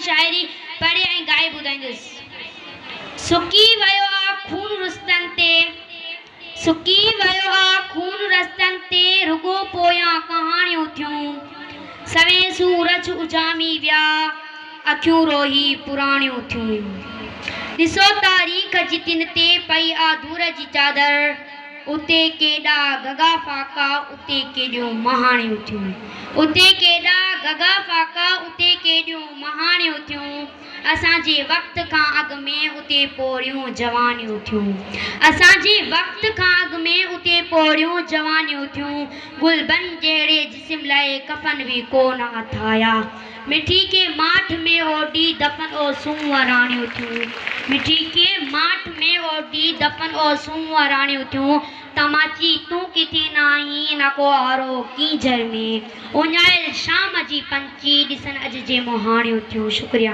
شاعري پڙهي ۽ ڳائي ٻڌائيندس. سڪي ويو آ خون رستن تي، سڪي ويو آ خون رستن تي، رڳو پويان ڪهاڻيون ٿيون. سوين سورج اجهامي ويا، اکيون روهي پراڻيون ٿيون. ڏسو تاريخ جي تن تي پئي آ ڌور جي چادر، اتي ڪيڏا گگا فاقا، اتي ڪيڏيون مهاڻيون ٿيون. اتي ڪيڏا گگا فاقا، اتي ڪيڏيون مهاڻيون ٿيون. اسان جي وقت کان اڳ ۾ اتي پوڙهيون جوانيون ٿيون. اسان جي وقت کان اڳ ۾ اتي پوڙهيون جوانيون ٿيون. گلبن جهڙي جسم لاء ڪفن به ڪو نه اٿايا. مٺي کي ماٺ ۾ اوڍي دفن او سونهن راڻيون ٿيون. مٺي کي ماٺ ۾ اوڍي دفن او سونهن راڻيون ٿيون. تماچي تون ڪٿي ناهين نه ڪو آرو ڪينجهر ۾. اڃايل شام جي پنچي ڏسن اڄ جي مهاڻيون ٿيون. شڪريا.